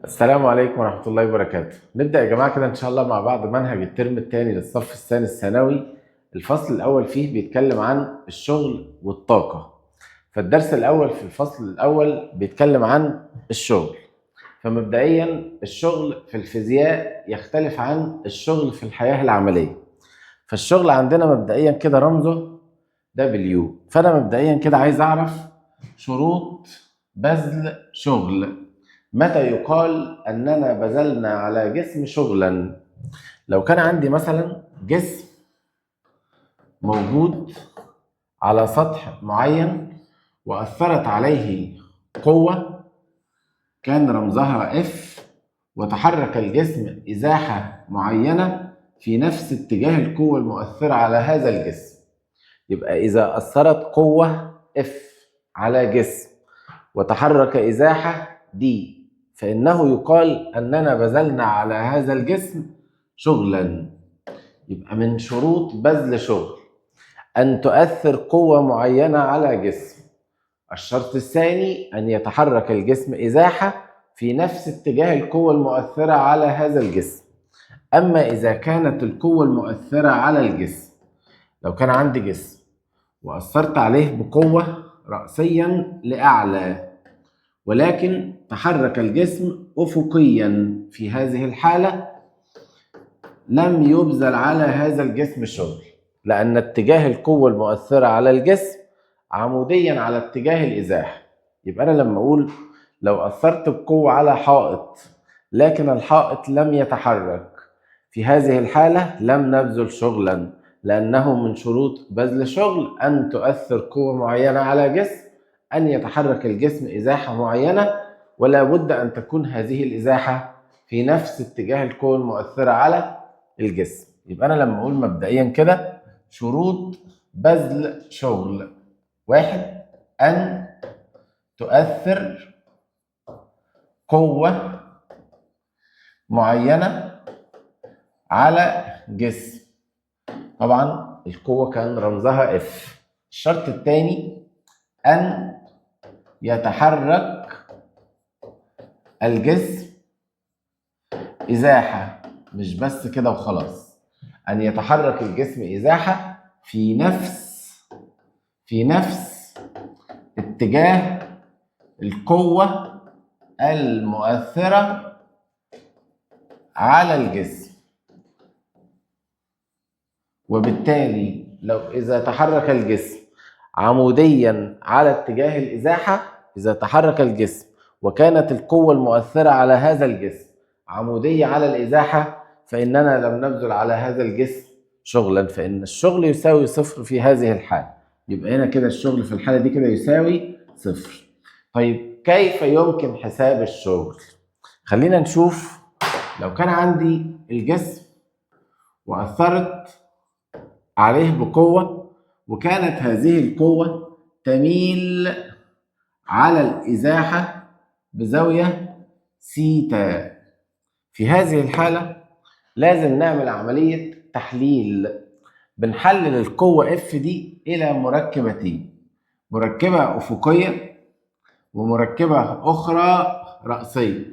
السلام عليكم ورحمة الله وبركاته. نبدأ يا جماعة كده إن شاء الله مع بعض منهج الترم الثاني للصف الثاني الثانوي. الفصل الأول فيه بيتكلم عن الشغل والطاقة. فالدرس الأول في الفصل الأول بيتكلم عن الشغل. فمبدئيا الشغل في الفيزياء يختلف عن الشغل في الحياة العملية. فالشغل عندنا مبدئيا كده رمزه W. فأنا مبدئيا كده عايز أعرف شروط بذل شغل. متى يقال أننا بذلنا على جسم شغلا؟ لو كان عندي مثلا جسم موجود على سطح معين وأثرت عليه قوة كان رمزها F، وتحرك الجسم إزاحة معينة في نفس اتجاه القوة المؤثرة على هذا الجسم. يبقى إذا أثرت قوة F على جسم وتحرك إزاحة D، فإنه يقال أننا بذلنا على هذا الجسم شغلا. يبقى من شروط بذل شغل أن تؤثر قوة معينة على جسم. الشرط الثاني أن يتحرك الجسم إزاحة في نفس اتجاه القوة المؤثرة على هذا الجسم. أما إذا كانت القوة المؤثرة على الجسم، لو كان عندي جسم وأثرت عليه بقوة رأسيا لأعلى ولكن تحرك الجسم أفقيا، في هذه الحالة لم يبذل على هذا الجسم شغل، لأن اتجاه القوة المؤثرة على الجسم عموديا على اتجاه الإزاحة. يبقى أنا لما أقول لو أثرت بقوة على حائط لكن الحائط لم يتحرك، في هذه الحالة لم نبذل شغلا، لأنه من شروط بذل شغل أن تؤثر قوة معينة على جسم، أن يتحرك الجسم إزاحة معينة، ولا بد أن تكون هذه الإزاحة في نفس اتجاه القوة المؤثرة على الجسم. يبقى أنا لما أقول مبدئيا كده شروط بذل شغل: واحد، أن تؤثر قوة معينة على جسم، طبعا القوة كان رمزها F. الشرط الثاني أن يتحرك الجسم إزاحة، مش بس كده وخلاص، أن يتحرك الجسم إزاحة في نفس اتجاه القوة المؤثرة على الجسم. وبالتالي لو إذا تحرك الجسم عموديا على اتجاه الإزاحة، إذا تحرك الجسم وكانت القوة المؤثرة على هذا الجسم عمودية على الإزاحة، فإننا لم نبذل على هذا الجسم شغلا، فإن الشغل يساوي صفر في هذه الحالة. يبقى هنا كده الشغل في الحالة دي كده يساوي صفر. طيب كيف يمكن حساب الشغل؟ خلينا نشوف. لو كان عندي الجسم وأثرت عليه بقوة وكانت هذه القوة تميل على الإزاحة بزاوية سيتا، في هذه الحالة لازم نعمل عملية تحليل. بنحلل القوة F دي إلى مركبتين، مركبة أفقية ومركبة أخرى رأسية.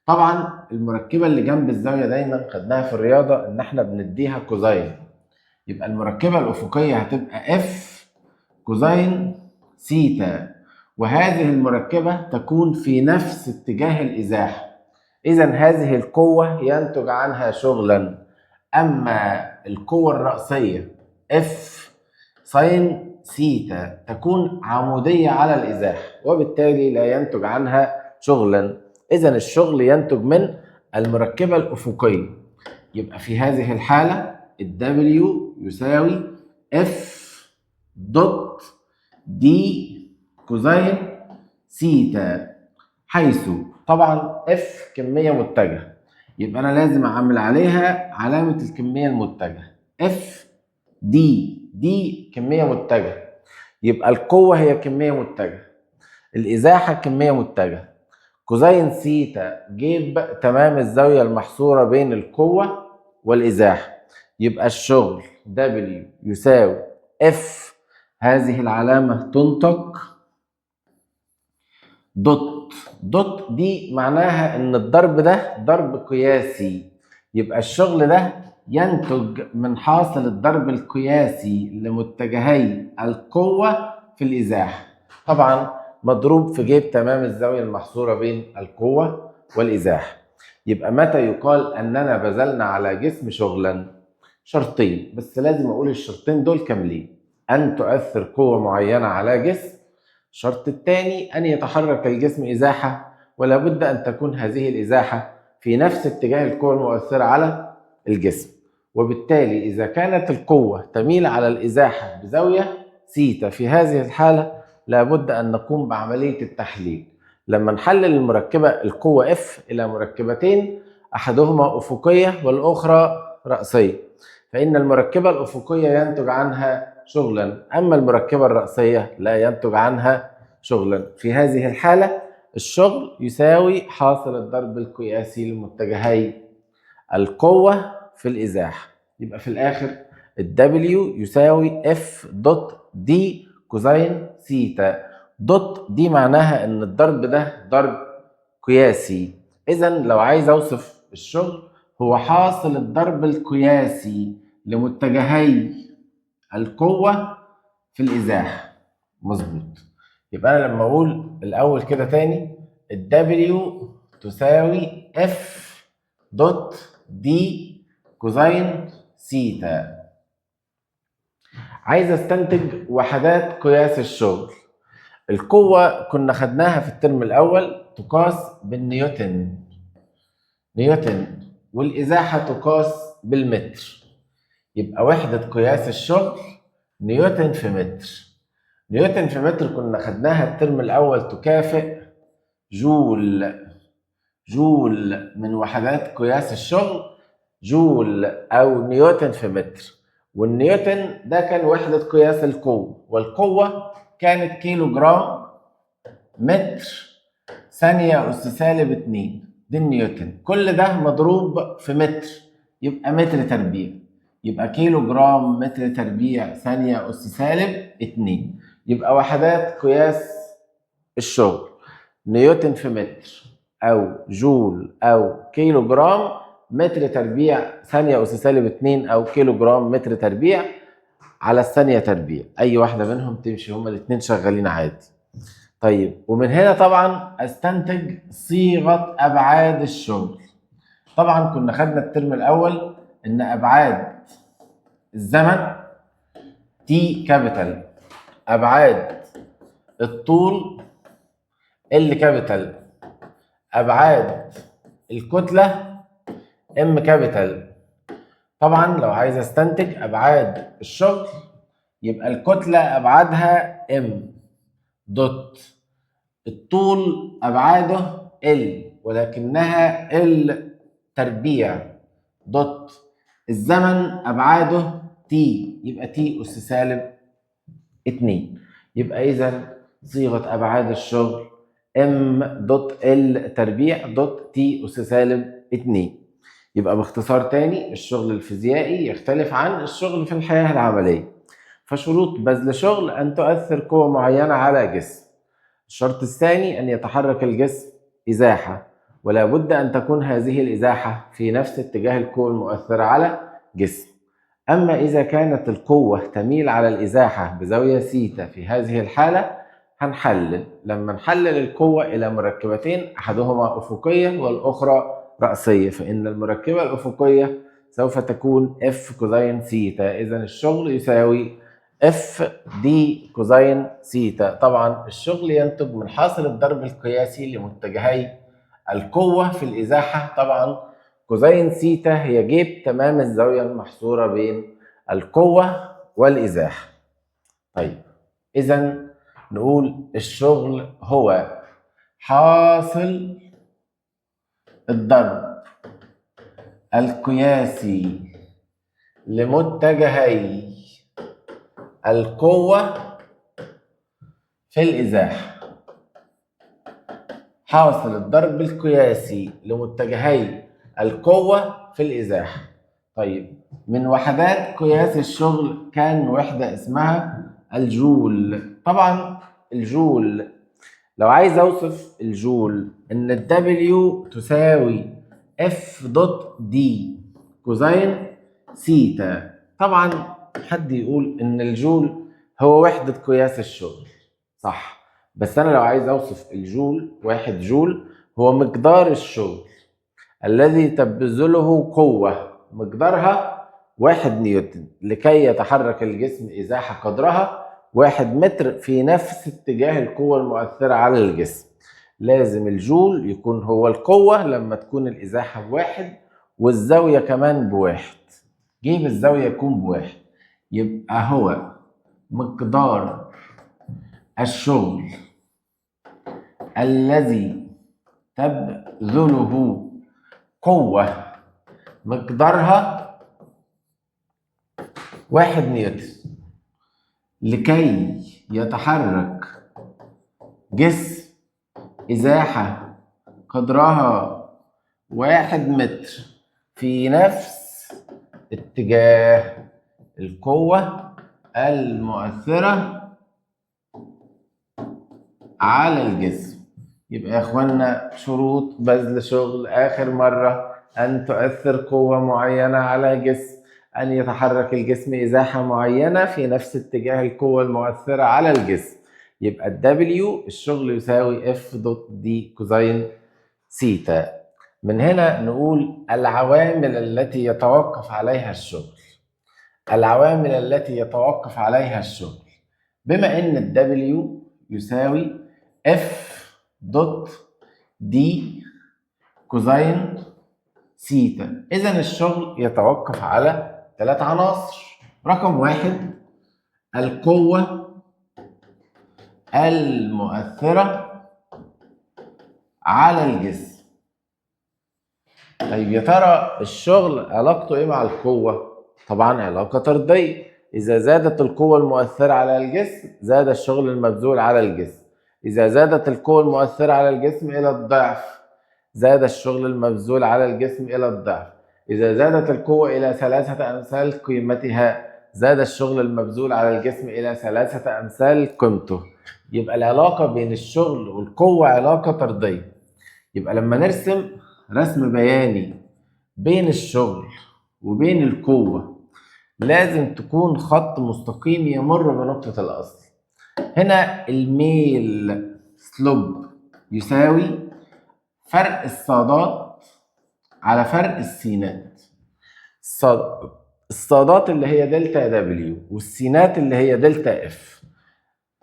طبعا المركبة اللي جنب الزاوية دايما خدناها في الرياضة إن احنا بنديها cosine، يبقى المركبة الأفقية هتبقى F cosine theta، وهذه المركبة تكون في نفس اتجاه الإزاحة، إذا هذه القوة ينتج عنها شغلا. أما القوة الرأسية F sine theta تكون عمودية على الإزاحة، وبالتالي لا ينتج عنها شغلا. إذا الشغل ينتج من المركبة الأفقية. يبقى في هذه الحالة ال W يساوي F dot D cosine theta، حيث طبعا F كمية متجهة، يبقى أنا لازم أعمل عليها علامة الكمية المتجهة. F D، D كمية متجهة، يبقى القوة هي كمية متجهة، الإزاحة كمية متجهة. cosine theta جيب تمام الزاوية المحصورة بين القوة والإزاحة، يبقى الشغل W يساوي F، هذه العلامة تنطق dot dot. dot دي معناها ان الضرب ده ضرب قياسي، يبقى الشغل ده ينتج من حاصل الضرب القياسي لمتجهي القوة في الإزاحة، طبعا مضروب في جيب تمام الزاوية المحصورة بين القوة والإزاحة. يبقى متى يقال أننا بذلنا على جسم شغلا؟ شرطين بس، لازم أقول الشرطين دول كاملين: أن تؤثر قوة معينة على جسم، الشرط الثاني أن يتحرك الجسم إزاحة، ولا بد أن تكون هذه الإزاحة في نفس اتجاه القوة المؤثرة على الجسم. وبالتالي إذا كانت القوة تميل على الإزاحة بزاوية سيتا، في هذه الحالة لابد أن نقوم بعملية التحليل. لما نحلل المركبة القوة F إلى مركبتين، أحدهما أفقية والأخرى رأسية، فإن المركبة الأفقية ينتج عنها شغلا، أما المركبة الرأسية لا ينتج عنها شغلا. في هذه الحالة الشغل يساوي حاصل الضرب القياسي لمتجهي القوة في الإزاحة. يبقى في الآخر ال W يساوي F dot D cosine theta. dot دي معناها إن الضرب ده ضرب قياسي. إذا لو عايز أوصف الشغل، هو حاصل الضرب القياسي لمتجهي القوة في الإزاحة. مظبوط. يبقى أنا لما أقول الأول كده تاني، ال W تساوي F dot D cosine theta. عايز استنتج وحدات قياس الشغل. القوة كنا خدناها في الترم الأول تقاس بالنيوتن، نيوتن، والإزاحة تقاس بالمتر. يبقى وحدة قياس الشغل نيوتن في متر. نيوتن في متر كنا خدناها الترم الأول تكافئ جول. جول من وحدات قياس الشغل، جول أو نيوتن في متر. والنيوتن ده كان وحدة قياس القوة، والقوة كانت كيلو جرام متر ثانية أس سالب 2، دي النيوتن. كل ده مضروب في متر يبقى متر تربيع، يبقى كيلو جرام متر تربيع ثانية أس سالب 2. يبقى وحدات قياس الشغل نيوتن في متر أو جول أو كيلو جرام متر تربيع ثانية أس سالب 2 أو كيلو جرام متر تربيع على الثانية تربيع. أي واحدة منهم تمشي، هما الاتنين شغالين عادي. طيب، ومن هنا طبعا استنتج صيغة أبعاد الشغل. طبعا كنا خدنا الترم الأول إن أبعاد الزمن T capital، أبعاد الطول L capital، أبعاد الكتلة M capital. طبعا لو عايز استنتج ابعاد الشغل، يبقى الكتلة ابعادها M dot الطول ابعاده L ولكنها L تربيع dot الزمن ابعاده T، يبقى T اس سالب 2. يبقى اذا صيغة ابعاد الشغل M dot L تربيع dot T اس سالب 2. يبقى باختصار تاني، الشغل الفيزيائي يختلف عن الشغل في الحياة العملية. فشروط بذل شغل: أن تؤثر قوة معينة على جسم. الشرط الثاني أن يتحرك الجسم إزاحة، ولا بد أن تكون هذه الإزاحة في نفس اتجاه القوة المؤثرة على جسم. أما إذا كانت القوة تميل على الإزاحة بزاوية سيتا، في هذه الحالة هنحلل. لما نحلل القوة إلى مركبتين، أحدهما أفقية والأخرى رأسية، فإن المركبة الأفقية سوف تكون F cosine theta. إذا الشغل يساوي F D cosine theta. طبعا الشغل ينتج من حاصل الضرب القياسي لمتجهي القوة في الإزاحة. طبعا cosine theta هي جيب تمام الزاوية المحصورة بين القوة والإزاحة. طيب، إذا نقول الشغل هو حاصل الضرب القياسي لمتجهي القوة في الإزاحة. حاصل الضرب القياسي لمتجهي القوة في الإزاحة. طيب، من وحدات قياس الشغل كان وحدة اسمها الجول. طبعا الجول لو عايز اوصف الجول ان ال W تساوي F dot D cosine theta. طبعا حد يقول ان الجول هو وحدة قياس الشغل، صح، بس انا لو عايز اوصف الجول، 1 جول هو مقدار الشغل الذي تبذله قوة مقدارها 1 نيوتن لكي يتحرك الجسم إزاحة قدرها 1 متر في نفس اتجاه القوة المؤثرة على الجسم. لازم الجول يكون هو القوة لما تكون الإزاحة ب1 والزاوية كمان ب1. جيب الزاوية يكون ب1، يبقى هو مقدار الشغل الذي تبذله قوة مقدارها 1 نيوتن لكي يتحرك جسم إزاحة قدرها 1 متر في نفس اتجاه القوة المؤثرة على الجسم. يبقى يا اخوانا شروط بذل شغل آخر مرة: أن تؤثر قوة معينة على جسم، أن يتحرك الجسم إزاحة معينة في نفس اتجاه القوة المؤثرة على الجسم. يبقى ال W الشغل يساوي F dot D cosine theta. من هنا نقول العوامل التي يتوقف عليها الشغل. العوامل التي يتوقف عليها الشغل، بما إن ال W يساوي F dot D cosine theta، إذا الشغل يتوقف على 3 عناصر. رقم 1 القوة المؤثرة على الجسم. طيب يا ترى الشغل علاقته ايه مع القوة؟ طبعا علاقة طردية، إذا زادت القوة المؤثرة على الجسم زاد الشغل المبذول على الجسم، إذا زادت القوة المؤثرة على الجسم إلى الضعف زاد الشغل المبذول على الجسم إلى الضعف، إذا زادت القوة إلى 3 أمثال قيمتها زاد الشغل المبذول على الجسم إلى 3 أمثال قيمته. يبقى العلاقة بين الشغل والقوة علاقة طردية. يبقى لما نرسم رسم بياني بين الشغل وبين القوة لازم تكون خط مستقيم يمر بنقطة الأصل. هنا الميل slope يساوي فرق الصادات على فرق السينات. الصادات اللي هي delta W والسينات اللي هي delta F.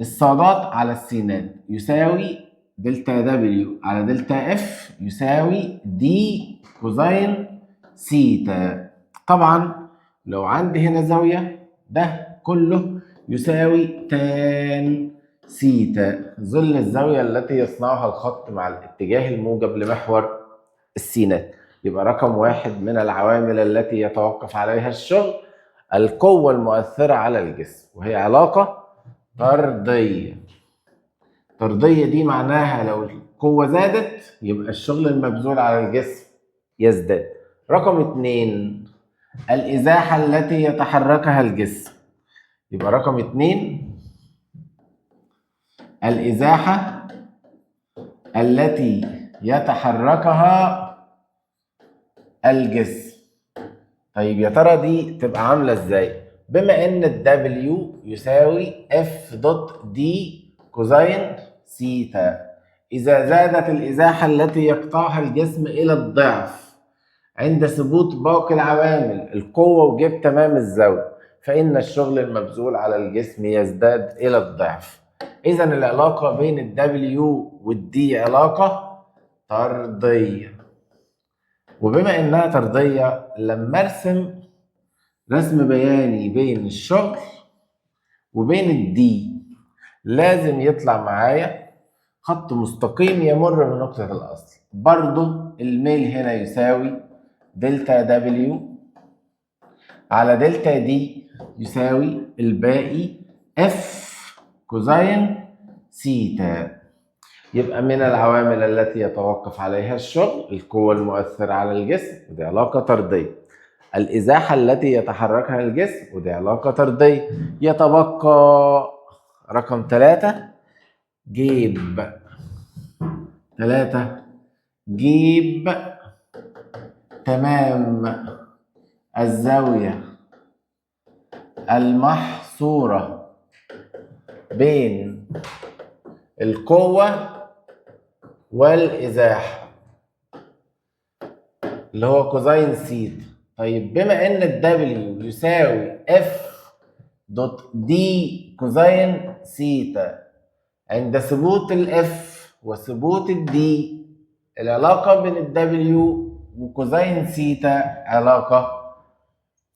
الصادات على السينات يساوي delta W على delta F يساوي D cosine theta. طبعا لو عندي هنا زاوية ده كله يساوي tan theta، ظل الزاوية التي يصنعها الخط مع الاتجاه الموجب لمحور السينات. يبقى رقم 1 من العوامل التي يتوقف عليها الشغل القوة المؤثرة على الجسم، وهي علاقة طردية. طردية دي معناها لو القوة زادت يبقى الشغل المبذول على الجسم يزداد. رقم 2 الإزاحة التي يتحركها الجسم. يبقى رقم 2 الإزاحة التي يتحركها الجسم. طيب يا ترى دي تبقى عاملة ازاي؟ بما ان ال W يساوي F dot D cosine theta، إذا زادت الإزاحة التي يقطعها الجسم إلى الضعف عند ثبوت باقي العوامل القوة وجيب تمام الزاوية، فإن الشغل المبذول على الجسم يزداد إلى الضعف. إذا العلاقة بين ال W وال D علاقة طردية، وبما إنها طردية لما أرسم رسم بياني بين الشغل وبين ال D لازم يطلع معايا خط مستقيم يمر بنقطة الأصل. برضو الميل هنا يساوي delta W على delta D يساوي الباقي F cosine theta. يبقى من العوامل التي يتوقف عليها الشغل القوة المؤثرة على الجسم، ودي علاقة طردية. الإزاحة التي يتحركها الجسم، ودي علاقة طردية. يتبقى رقم 3 جيب 3، جيب تمام الزاوية المحصورة بين القوة والإزاحة اللي هو cosine theta. طيب بما ان ال W يساوي F dot d cosine theta عند ثبوت ال F وثبوت ال d، العلاقة بين ال W و cosine theta علاقة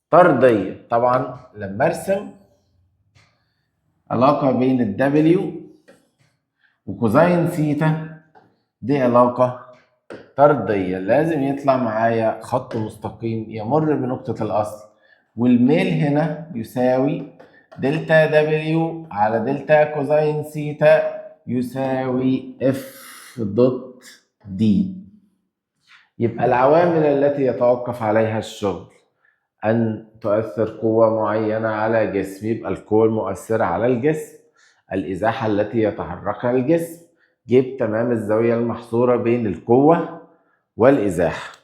طردية. طبعا لما ارسم علاقة بين ال W و cosine theta دي علاقة طردية، لازم يطلع معايا خط مستقيم يمر بنقطة الأصل، والميل هنا يساوي delta W على delta cosine theta يساوي F dot d. يبقى العوامل التي يتوقف عليها الشغل أن تؤثر قوة معينة على جسم، يبقى القوة المؤثرة على الجسم، الإزاحة التي يتحركها الجسم، جيب تمام الزاوية المحصورة بين القوة والإزاحة.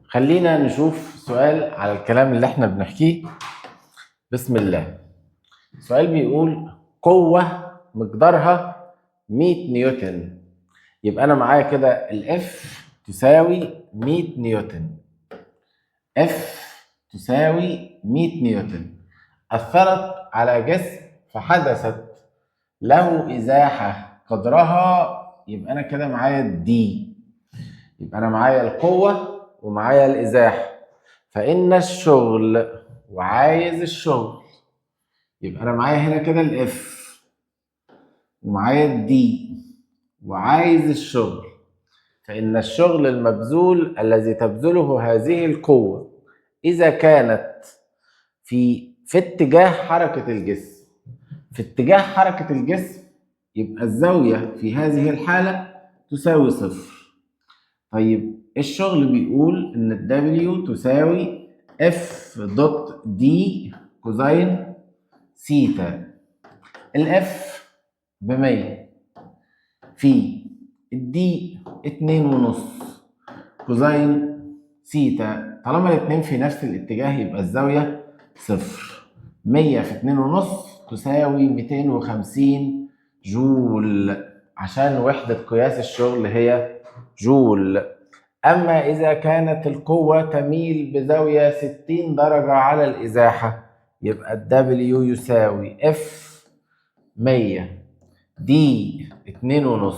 خلينا نشوف سؤال على الكلام اللي احنا بنحكيه. بسم الله. سؤال بيقول قوة مقدارها 100 نيوتن، يبقى أنا معايا كده ال F تساوي 100 نيوتن، F تساوي 100 نيوتن، أثرت على جسم فحدثت له إزاحة قدرها، يبقى أنا كده معايا ال d، يبقى أنا معايا القوة ومعايا الإزاحة، فإن الشغل وعايز الشغل، يبقى أنا معايا هنا كده ال F ومعايا ال d وعايز الشغل، فإن الشغل المبذول الذي تبذله هذه القوة إذا كانت في اتجاه حركة الجسم، في اتجاه حركة الجسم يبقى الزاوية في هذه الحالة تساوي 0. طيب الشغل بيقول إن ال W تساوي F dot d cosine theta، ال F ب100 في ال d 2.5 cosine theta، طالما الاتنين في نفس الاتجاه يبقى الزاوية 0. 100 في 2.5 تساوي 250 جول، عشان وحدة قياس الشغل هي جول. أما إذا كانت القوة تميل بزاوية 60 درجة على الإزاحة يبقى ال W يساوي F 100 d 2.5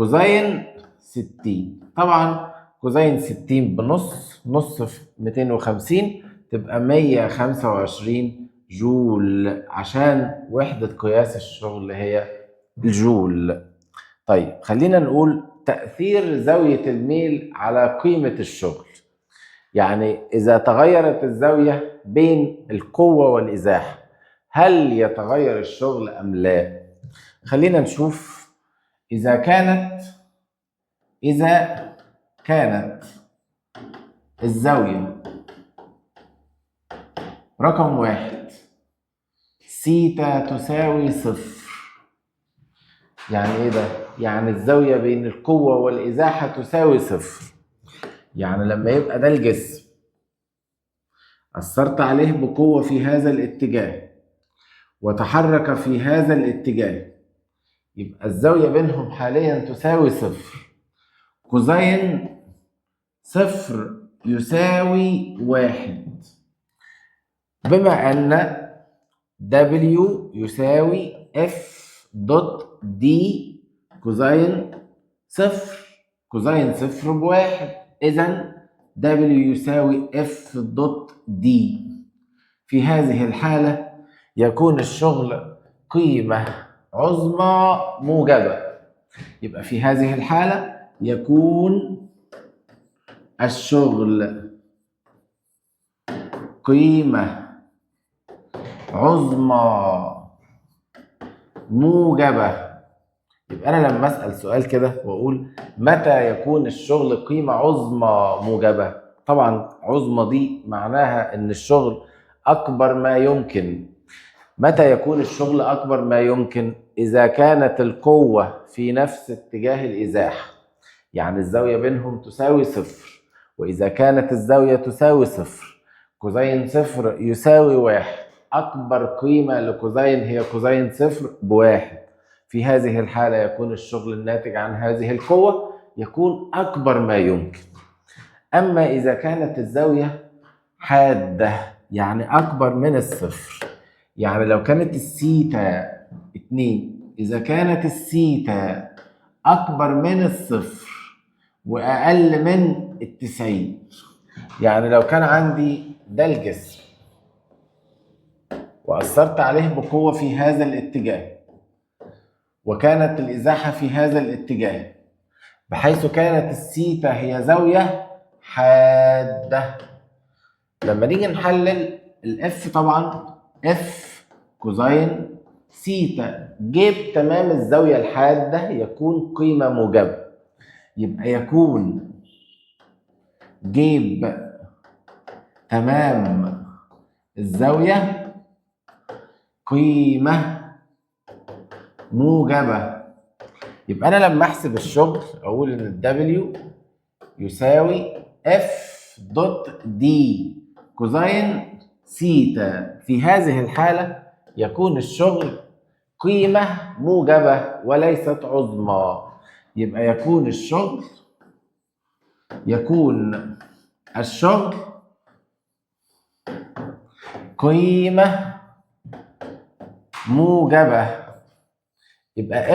cosine 60. طبعا cosine 60 بنص، نص في 250 تبقى 125 جول، عشان وحدة قياس الشغل هي الجول. طيب خلينا نقول تأثير زاوية الميل على قيمة الشغل، يعني إذا تغيرت الزاوية بين القوة والإزاحة هل يتغير الشغل أم لا؟ خلينا نشوف. إذا كانت الزاوية رقم 1 سيتا تساوي 0، يعني إيه ده؟ يعني الزاوية بين القوة والإزاحة تساوي 0. يعني لما يبقى ده الجسم أثرت عليه بقوة في هذا الاتجاه وتحرك في هذا الاتجاه، يبقى الزاوية بينهم حاليا تساوي 0. cosine 0 يساوي 1، بما أن W يساوي F dot d cosine 0، cosine 0 ب1، إذن W يساوي F dot d. في هذه الحالة يكون الشغل قيمة عظمى موجبة، يبقى في هذه الحالة يكون الشغل قيمة عظمى موجبة. يبقى أنا لما أسأل سؤال كده وأقول متى يكون الشغل قيمة عظمى موجبة، طبعا عظمى دي معناها إن الشغل أكبر ما يمكن. متى يكون الشغل أكبر ما يمكن؟ إذا كانت القوة في نفس اتجاه الإزاحة، يعني الزاوية بينهم تساوي صفر، وإذا كانت الزاوية تساوي صفر cosine صفر يساوي واحد، أكبر قيمة ل cosine هي cosine صفر بواحد. في هذه الحالة يكون الشغل الناتج عن هذه القوة يكون أكبر ما يمكن. أما إذا كانت الزاوية حادة، يعني أكبر من الصفر، يعني لو كانت السيتا 2، إذا كانت السيتا أكبر من الصفر وأقل من 90، يعني لو كان عندي ده الجسم وأثرت عليه بقوة في هذا الاتجاه، وكانت الإزاحة في هذا الاتجاه، بحيث كانت السيتا هي زاوية حادة. لما نيجي نحلل ال F، طبعا F cosine theta جيب تمام الزاوية الحادة يكون قيمة موجبة، يبقى يكون جيب تمام الزاوية قيمة موجبة. يبقى أنا لما أحسب الشغل أقول إن ال W يساوي F dot D cosine theta. في هذه الحالة يكون الشغل قيمة موجبة وليست عظمى، يبقى يكون الشغل قيمة موجبة. يبقى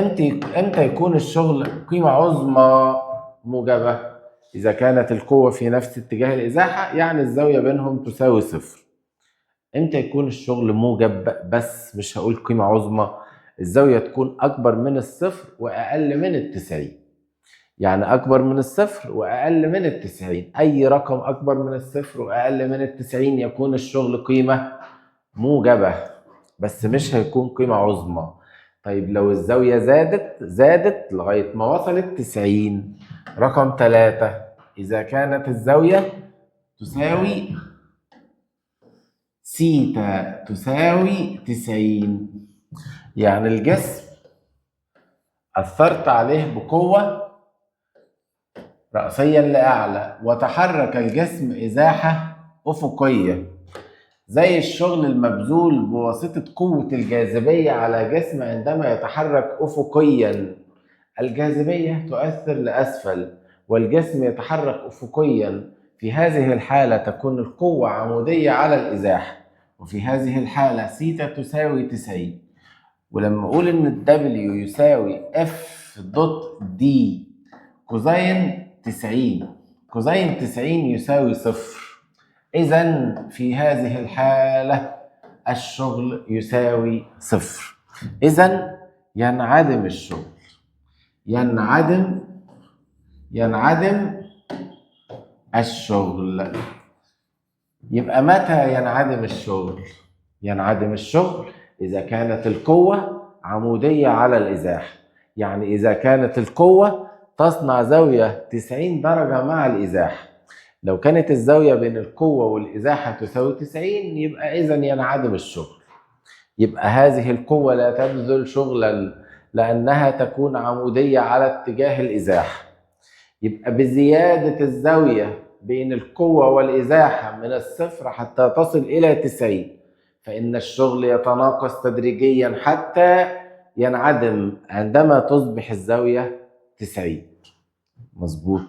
امتى يكون الشغل قيمة عظمى موجبة؟ إذا كانت القوة في نفس اتجاه الإزاحة، يعني الزاوية بينهم تساوي صفر. امتى يكون الشغل موجب بس مش هقول قيمة عظمى؟ الزاوية تكون أكبر من الصفر وأقل من 90، يعني أكبر من الصفر وأقل من 90. أي رقم أكبر من الصفر وأقل من 90 يكون الشغل قيمة موجبة بس مش هيكون قيمة عظمى. طيب لو الزاوية زادت لغاية ما وصلت 90. رقم 3، إذا كانت الزاوية تساوي سيتا تساوي 90، يعني الجسم أثرت عليه بقوة رأسيا لأعلى وتحرك الجسم إزاحة أفقية، زي الشغل المبذول بواسطة قوة الجاذبية على جسم عندما يتحرك أفقيا. الجاذبية تؤثر لأسفل والجسم يتحرك أفقيا، في هذه الحالة تكون القوة عمودية على الإزاحة، وفي هذه الحالة سيتا تساوي 90. ولما أقول إن ال W يساوي F dot D cosine 90، cosine 90 يساوي صفر، إذن في هذه الحالة الشغل يساوي صفر. إذن ينعدم الشغل، ينعدم الشغل. يبقى متى ينعدم الشغل؟ ينعدم الشغل إذا كانت القوة عمودية على الإزاحة، يعني إذا كانت القوة تصنع زاوية 90 درجة مع الإزاحة. لو كانت الزاوية بين القوة والإزاحة تساوي 90 يبقى إذن ينعدم الشغل، يبقى هذه القوة لا تبذل شغلا لأنها تكون عمودية على اتجاه الإزاحة. يبقى بزيادة الزاوية بين القوة والإزاحة من الصفر حتى تصل إلى 90 فإن الشغل يتناقص تدريجيا حتى ينعدم عندما تصبح الزاوية 90. مظبوط.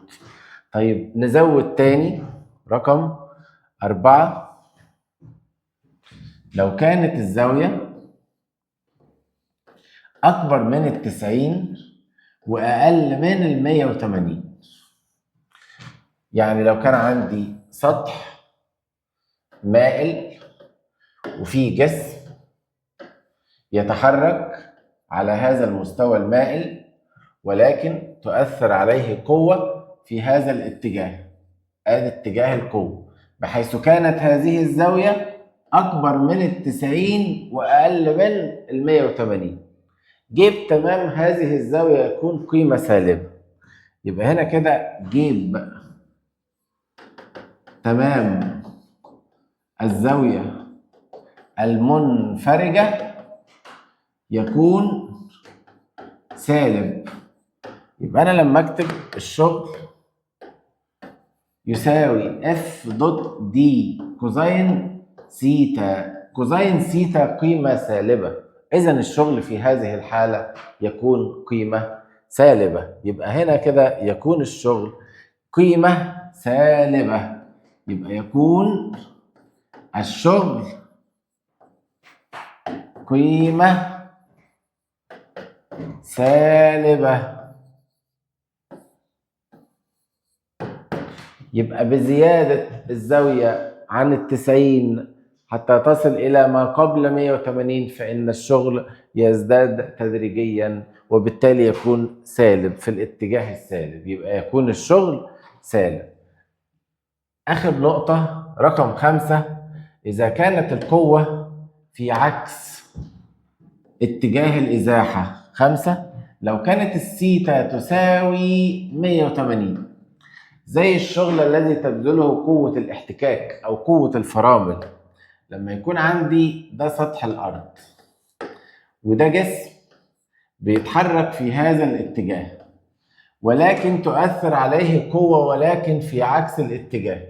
طيب نزود تاني رقم 4، لو كانت الزاوية أكبر من 90 وأقل من 180، يعني لو كان عندي سطح مائل وفي جسم يتحرك على هذا المستوى المائل ولكن تؤثر عليه قوة في هذا الاتجاه، ادي اتجاه القوة، بحيث كانت هذه الزاوية أكبر من 90 وأقل من 180، جيب تمام هذه الزاوية يكون قيمة سالبة. يبقى هنا كده جيب تمام الزاوية المنفرجة يكون سالب. يبقى أنا لما أكتب الشغل يساوي F dot D cosine theta، cosine theta قيمة سالبة، إذا الشغل في هذه الحالة يكون قيمة سالبة. يبقى هنا كده يكون الشغل قيمة سالبة، يبقى يكون الشغل قيمة سالبة. يبقى بزيادة الزاوية عن 90 حتى تصل إلى ما قبل 180 فإن الشغل يزداد تدريجيا، وبالتالي يكون سالب في الاتجاه السالب، يبقى يكون الشغل سالب. آخر نقطة رقم 5، إذا كانت القوة في عكس اتجاه الإزاحة. 5، لو كانت الثيتا تساوي 180 زي الشغل الذي تبذله قوة الاحتكاك أو قوة الفرامل. لما يكون عندي ده سطح الأرض وده جسم بيتحرك في هذا الاتجاه، ولكن تؤثر عليه قوة ولكن في عكس الاتجاه،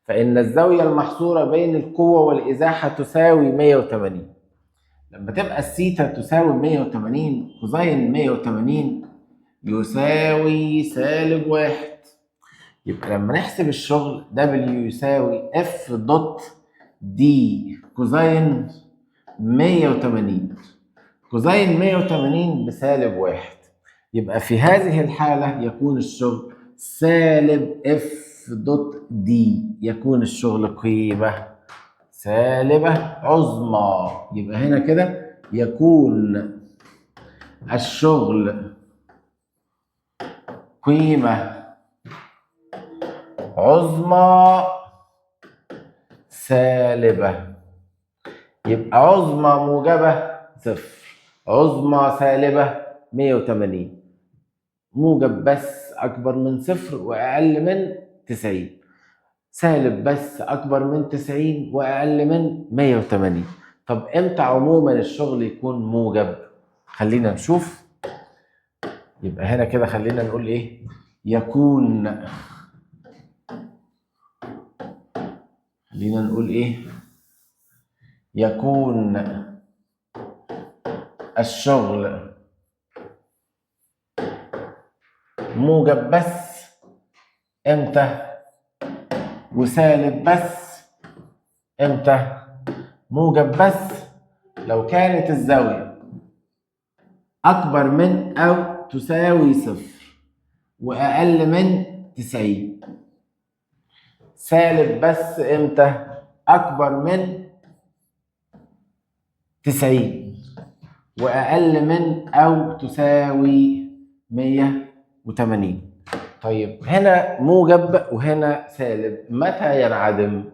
فإن الزاوية المحصورة بين القوة والإزاحة تساوي 180. لما تبقى الثيتا تساوي 180، cosine 180 يساوي سالب 1. يبقى لما نحسب الشغل W يساوي F dot D cosine 180، cosine 180 بسالب 1، يبقى في هذه الحالة يكون الشغل سالب F dot D، يكون الشغل قيمة سالبة عظمى. يبقى هنا كده يكون الشغل قيمة عظمى سالبة. يبقى عظمى موجبة 0، عظمى سالبة 180، موجب بس أكبر من 0 وأقل من 90، سالب بس أكبر من 90 وأقل من 180. طب إمتى عموما الشغل يكون موجب؟ خلينا نشوف. يبقى هنا كده خلينا نقول إيه؟ يكون، خلينا نقول إيه؟ يكون الشغل موجب بس امتى وسالب بس امتى؟ موجب بس لو كانت الزاوية أكبر من أو تساوي 0 وأقل من 90. سالب بس امتى؟ أكبر من 90 وأقل من أو تساوي 180. طيب هنا موجب وهنا سالب، متى ينعدم؟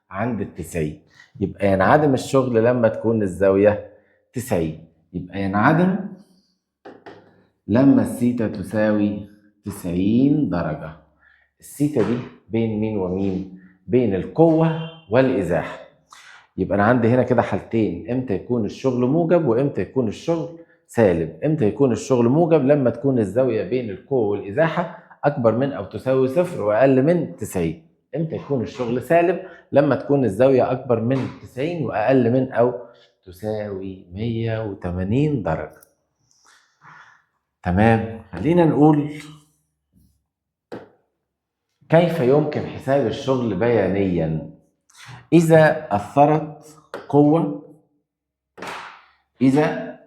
عند 90. يبقى ينعدم الشغل لما تكون الزاوية 90. يبقى ينعدم لما الثيتا تساوي 90 درجة. الثيتا دي بين مين ومين؟ بين القوة والإزاحة. يبقى أنا عندي هنا كده حالتين، إمتى يكون الشغل موجب وإمتى يكون الشغل سالب. إمتى يكون الشغل موجب؟ لما تكون الزاوية بين القوة والإزاحة أكبر من أو تساوي 0 وأقل من 90. إمتى يكون الشغل سالب؟ لما تكون الزاوية أكبر من 90 وأقل من أو تساوي 180 درجة. تمام. خلينا نقول كيف يمكن حساب الشغل بيانيا؟ إذا أثرت قوة، إذا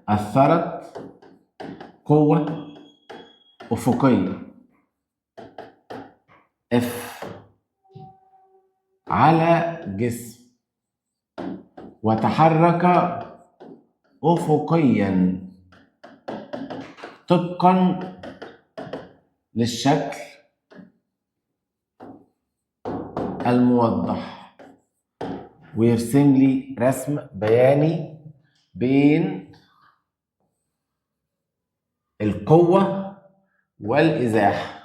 أثرت قوة أفقية F على جسم وتحرك أفقيا طبقا للشكل الموضح، ويرسم لي رسم بياني بين القوة والإزاحة،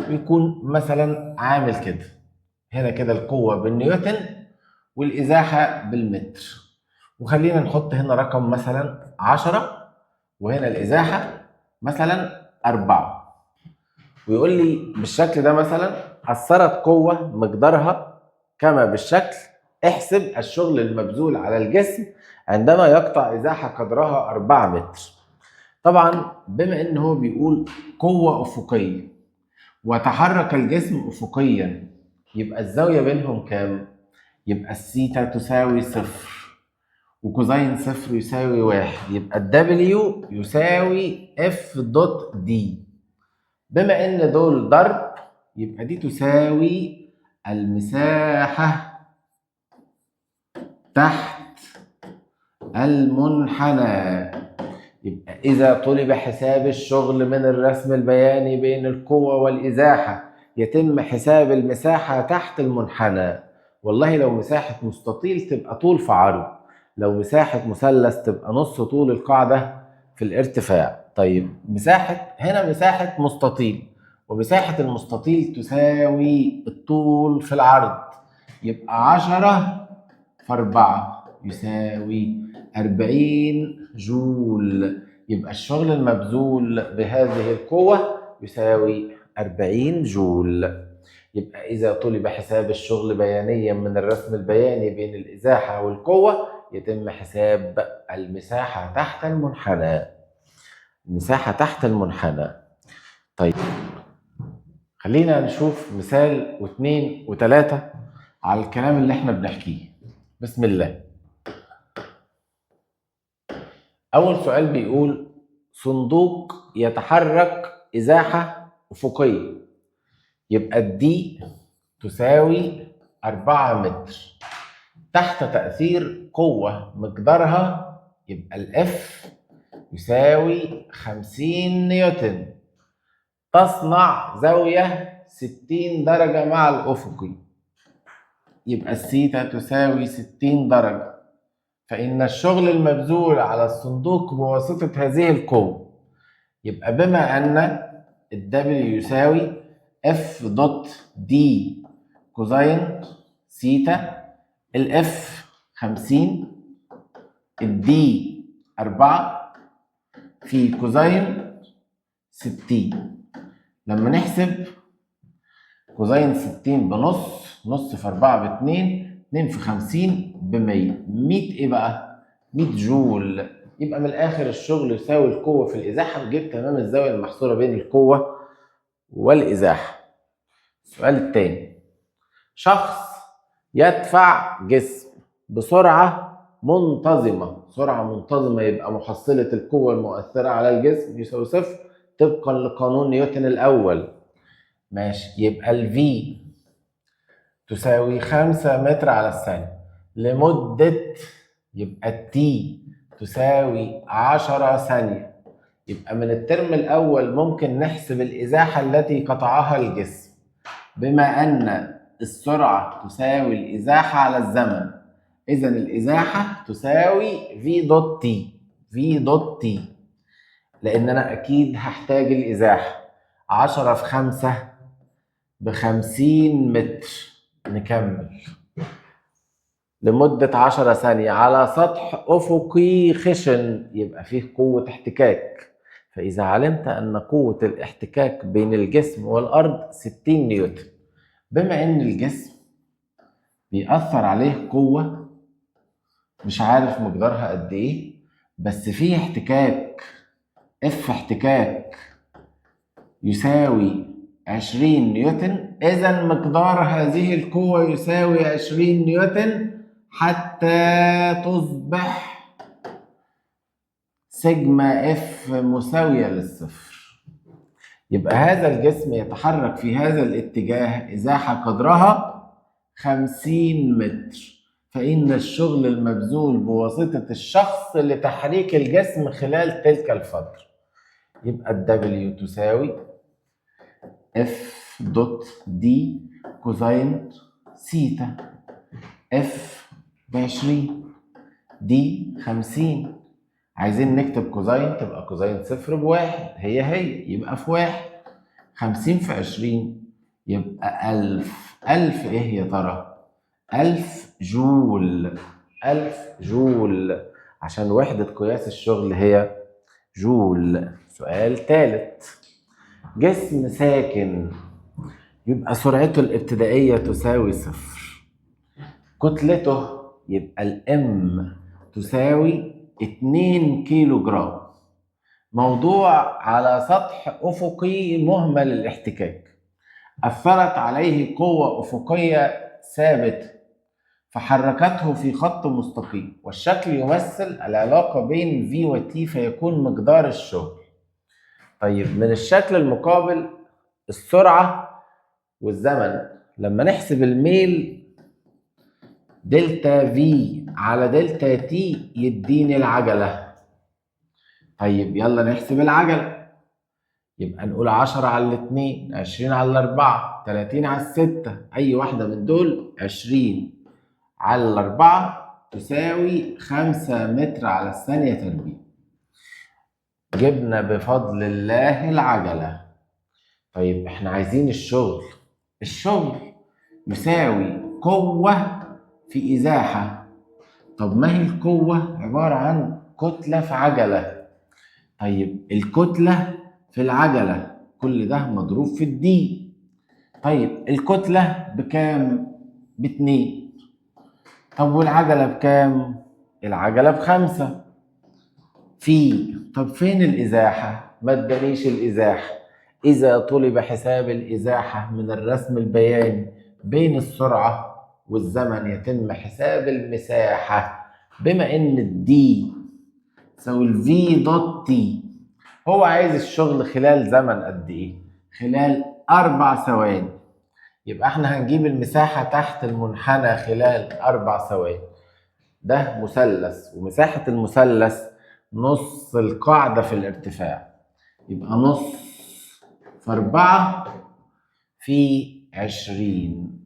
ويكون مثلا عامل كده، هنا كده القوة بالنيوتن والإزاحة بالمتر، وخلينا نحط هنا رقم مثلا 10، وهنا الإزاحة مثلا 4، ويقول لي بالشكل ده مثلا أثرت قوة مقدارها كما بالشكل، احسب الشغل المبذول على الجسم عندما يقطع إزاحة قدرها 4 متر. طبعا بما إن هو بيقول قوة أفقية وتحرك الجسم أفقيا، يبقى الزاوية بينهم كام؟ يبقى الثيتا تساوي 0، و cosine 0 يساوي 1، يبقى ال W يساوي F dot D. بما إن دول ضرب يبقى دي تساوي المساحة تحت المنحنى. يبقى إذا طلب حساب الشغل من الرسم البياني بين القوة والإزاحة يتم حساب المساحة تحت المنحنى. والله لو مساحة مستطيل تبقى طول في عرض، لو مساحة مثلث تبقى نص طول القاعدة في الارتفاع. طيب مساحة هنا مساحة مستطيل، ومساحة المستطيل تساوي الطول في العرض، يبقى 10 في 4 يساوي 40 جول. يبقى الشغل المبذول بهذه القوة يساوي 40 جول. يبقى إذا طلب حساب الشغل بيانيا من الرسم البياني بين الإزاحة والقوة يتم حساب المساحة تحت المنحنى. المساحة تحت المنحنى. طيب خلينا نشوف مثال 2 و3 على الكلام اللي احنا بنحكيه. بسم الله. أول سؤال بيقول صندوق يتحرك إزاحة أفقية، يبقى الدي تساوي 4 متر تحت تأثير قوة مقدارها، يبقى الإف يساوي 50 نيوتن، تصنع زاوية 60 درجة مع الأفقي، يبقى الثيتا تساوي 60 درجة، فإن الشغل المبذول على الصندوق بواسطة هذه القوة، يبقى بما أن ال W يساوي F dot D cosine theta، ال F 50، ال D 4 في cosine 60. لما نحسب cosine 60 بنص، نص في 4 ب2، 2 في 50 ب100، 100 ايه بقى؟ 100 جول. يبقى من الاخر الشغل يساوي القوة في الازاحه، وجبت تمام الزاوية المحصوره بين القوة والازاحه. السؤال الثاني، شخص يدفع جسم بسرعة منتظمة، سرعة منتظمة يبقى محصله القوة المؤثرة على الجسم يساوي 0 طبقا لقانون نيوتن الاول. ماشي، يبقى ال V تساوي 5 متر على الثانية لمدة، يبقى ال T تساوي 10 ثانية. يبقى من ال term الأول ممكن نحسب الإزاحة التي قطعها الجسم، بما أن السرعة تساوي الإزاحة على الزمن، إذا الإزاحة تساوي V dot T، V dot T، لأن أنا أكيد هحتاج الإزاحة. 10 في 5 ب50 متر. نكمل لمدة 10 ثانية على سطح أفقي خشن، يبقى فيه قوة احتكاك، فإذا علمت أن قوة الاحتكاك بين الجسم والأرض 60 نيوتن، بما أن الجسم بيأثر عليه قوة مش عارف مقدارها قد إيه، بس فيه احتكاك F احتكاك يساوي 20 نيوتن، إذا مقدار هذه القوة يساوي 20 نيوتن حتى تصبح sigma F مساوية للصفر. يبقى هذا الجسم يتحرك في هذا الاتجاه إزاحة قدرها 50 متر، فإن الشغل المبذول بواسطة الشخص لتحريك الجسم خلال تلك الفترة، يبقى ال W تساوي F dot D cosine theta، F ب20، D 50. عايزين نكتب cosine تبقى cosine 0 ب1، هي يبقى في 1، 50 في 20 يبقى 1000. 1000 ايه يا ترى؟ 1000 جول، 1000 جول، عشان وحدة قياس الشغل هي جول. سؤال ثالث، جسم ساكن يبقى سرعته الابتدائية تساوي 0، كتلته يبقى ال M تساوي 2 كيلو جرام، موضوع على سطح أفقي مهمل الاحتكاك، أثرت عليه قوة أفقية ثابتة فحركته في خط مستقيم، والشكل يمثل العلاقة بين V و T فيكون مقدار الشغل. طيب من الشكل المقابل السرعة والزمن، لما نحسب الميل delta V على delta T يديني العجلة. طيب يلا نحسب العجلة، يبقى نقول 10 على 2، 20 على 4، 30 على 6، أي واحدة من دول 20 على 4 تساوي 5 متر على الثانية تربيع. جبنا بفضل الله العجلة. طيب احنا عايزين الشغل، الشغل يساوي قوة في إزاحة. طب ما هي القوة؟ عبارة عن كتلة في عجلة. طيب الكتلة في العجلة كل ده مضروب في ال d. طيب الكتلة بكام؟ ب2. طب والعجلة بكام؟ العجلة ب5 في. طب فين الإزاحة؟ ما ادانيش الإزاحة. إذا طلب حساب الإزاحة من الرسم البياني بين السرعة والزمن يتم حساب المساحة، بما إن ال d تساوي ال V dot T. هو عايز الشغل خلال زمن قد إيه؟ خلال 4 ثواني. يبقى احنا هنجيب المساحة تحت المنحنى خلال 4 ثواني. ده مثلث، ومساحة المثلث نص القاعدة في الارتفاع، يبقى نص في 4 في 20،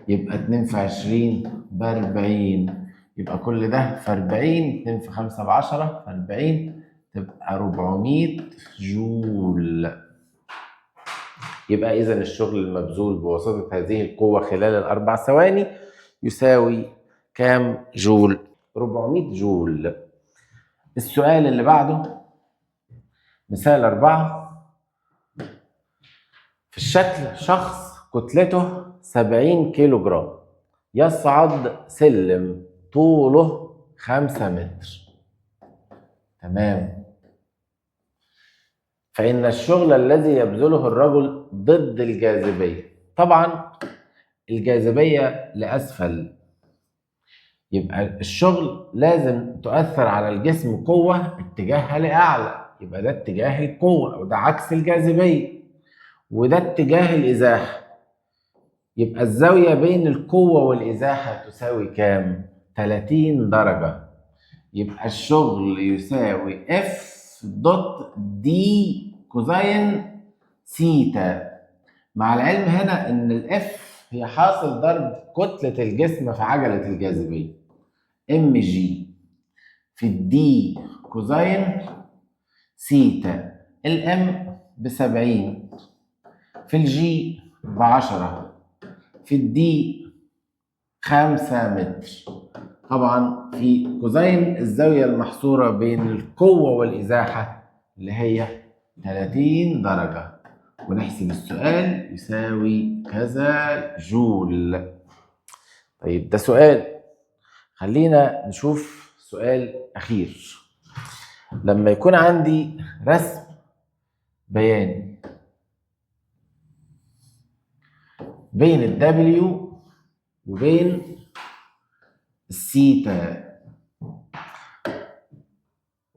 يبقى 2 في 20 ب40، يبقى كل ده في 40، 2 في 5 ب10 في 40 تبقى 400 جول. يبقى إذا الشغل المبذول بواسطة هذه القوة خلال ال4 ثواني يساوي كام جول؟ 400 جول. السؤال اللي بعده مثال 4. في الشكل شخص كتلته 70 كيلو جرام يصعد سلم طوله 5 متر، تمام. فإن الشغل الذي يبذله الرجل ضد الجاذبية، طبعا الجاذبية لأسفل، يبقى الشغل لازم تؤثر على الجسم قوة اتجاهها لأعلى، يبقى ده اتجاه القوة وده عكس الجاذبية، وده اتجاه الإزاحة. يبقى الزاوية بين القوة والإزاحة تساوي كام؟ 30 درجة. يبقى الشغل يساوي F dot d cosine theta، مع العلم هنا إن ال F هي حاصل ضرب كتلة الجسم في عجلة الجاذبية mg في ال d cosine theta، ال m ب70 في ال g ب10 في ال d 5 متر، طبعا في cosine الزاوية المحصورة بين القوة والإزاحة اللي هي 30 درجة. ونحسب السؤال يساوي كذا جول. طيب ده سؤال، خلينا نشوف سؤال أخير. لما يكون عندي رسم بياني بين ال W وبين السيتا،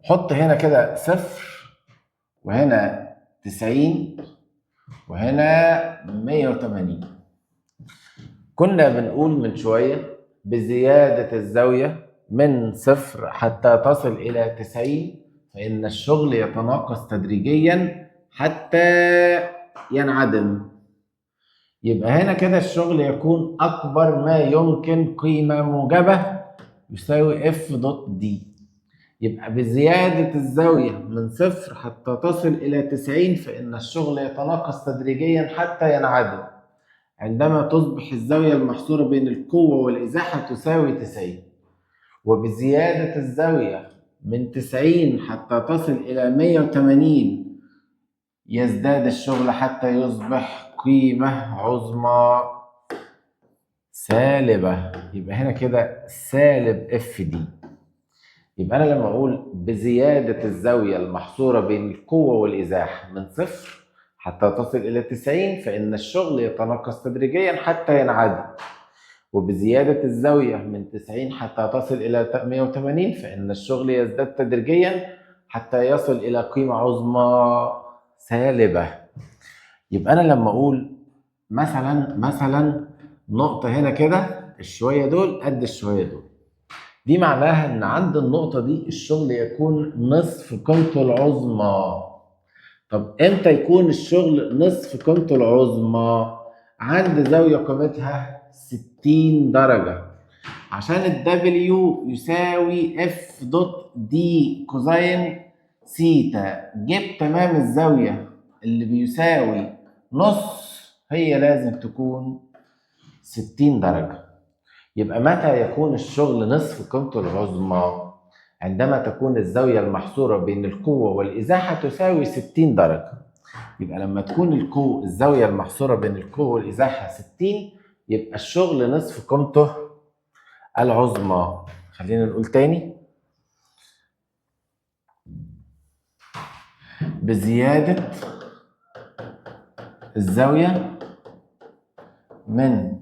حط هنا كده 0 وهنا 90 وهنا 180. كنا بنقول من شوية بزيادة الزاوية من 0 حتى تصل إلى 90 فإن الشغل يتناقص تدريجيا حتى ينعدم. يبقى هنا كده الشغل يكون أكبر ما يمكن قيمة موجبة يساوي F dot D. يبقى بزيادة الزاوية من 0 حتى تصل إلى 90 فإن الشغل يتناقص تدريجيا حتى ينعدم عندما تصبح الزاوية المحصورة بين القوة والإزاحة تساوي 90. وبزيادة الزاوية من 90 حتى تصل إلى 180 يزداد الشغل حتى يصبح قيمة عظمى سالبة. يبقى هنا كده سالب اف دي. يبقى أنا لما أقول بزيادة الزاوية المحصورة بين القوة والإزاحة من 0 حتى تصل إلى 90 فإن الشغل يتناقص تدريجيا حتى ينعدم، وبزيادة الزاوية من 90 حتى تصل إلى 180 فإن الشغل يزداد تدريجيا حتى يصل إلى قيمة عظمى سالبة. يبقى أنا لما أقول مثلا نقطة هنا كده، الشوية دول قد الشوية دول، دي معناها إن عند النقطة دي الشغل يكون نصف قيمته العظمى. طب إمتى يكون الشغل نصف قيمته العظمى؟ عند زاوية قيمتها 60 درجة، عشان ال W يساوي F dot D cosine theta. جبت تمام الزاوية اللي بيساوي نص، هي لازم تكون 60 درجة. يبقى متى يكون الشغل نصف قيمته العظمى؟ عندما تكون الزاوية المحصورة بين القوة والإزاحة تساوي 60 درجة. يبقى لما تكون الزاوية المحصورة بين القوة والإزاحة 60 يبقى الشغل نصف قيمته العظمى. خلينا نقول تاني، بزيادة الزاوية من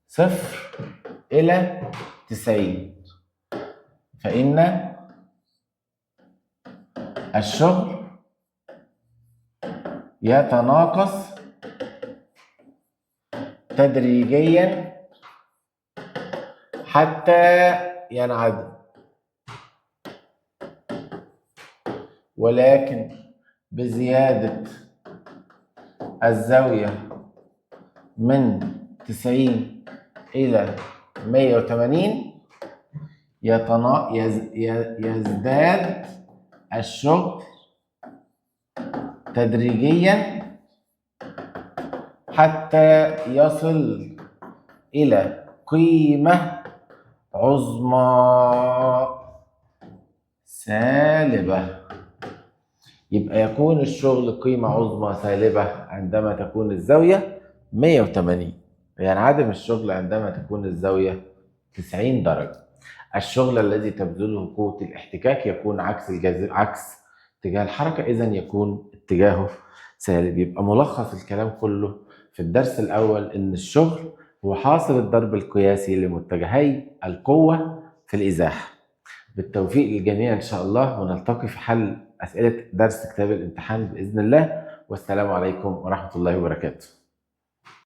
0 إلى 90 فإن الشغل يتناقص تدريجيا حتى ينعدم، ولكن بزيادة الزاوية من 90 إلى 180 يزداد الشغل تدريجيا حتى يصل إلى قيمة عظمى سالبة. يبقى يكون الشغل قيمة عظمى سالبة عندما تكون الزاوية 180، ينعدم الشغل عندما تكون الزاوية 90 درجة. الشغل الذي تبذله قوة الاحتكاك يكون عكس عكس اتجاه الحركة، إذن يكون اتجاهه سالب. يبقى ملخص الكلام كله في الدرس الأول إن الشغل هو حاصل الضرب القياسي لمتجهي القوة في الإزاحة. بالتوفيق للجميع إن شاء الله، ونلتقي في حل أسئلة درس كتاب الامتحان بإذن الله. والسلام عليكم ورحمة الله وبركاته.